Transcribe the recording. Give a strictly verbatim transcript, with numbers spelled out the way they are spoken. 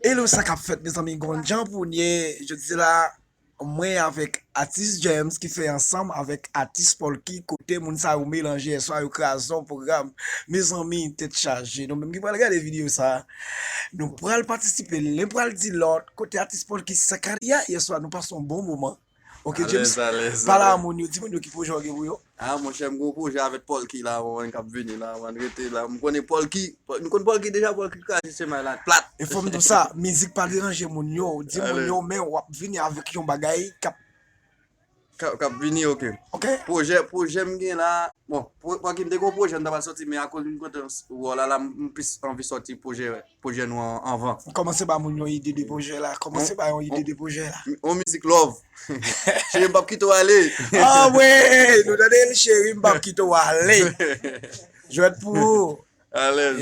Hello, sa k ap fèt, mezanmi? Gon jan pou n ye jodi la. Mwen avèk atis James ki fè ansanm avèk atis Polky, kote moun sa yo melanje yèswa, yo kraze yon pwogram. Mezanmi, tèt chaje. Nou menm ki pral gade videyo sa, nou pral patisipe, len pral di lòt, kote atis Polky, sa k ap ye yèswa, nou pase yon bon moman. Ok, James, pale a moun yo, di moun yo ki pwojè w gen pou yo. Ah, monchè, m gon pwojè avèk Polky la, mwen k ap vini la, mwen rete la. M konnen Polky, nou konn Polky deja, Polky kraze semèn la, plat. E fò m di w sa, mizik pa deranje moun yo, di moun yo, men w ap vini avèk yon bagay k ap K ap vini, ok. Ok. Pwojè, pwojè m gen la, bon, Polky, m te gon pwojè m ta pral sòti, men akoz m kontan wè w la, la, m plis anvi sòti pwojè, pwojè nou an anvan. Kòmanse ba moun yon ide de pwojè la, kòmanse ba yon ide de pwojè la. Yon mizik love. Cheri, m p ap kite w ale. Ah wi, nou tande l, cheri, m p ap kite w ale. Jwèt pou ou. Alèz.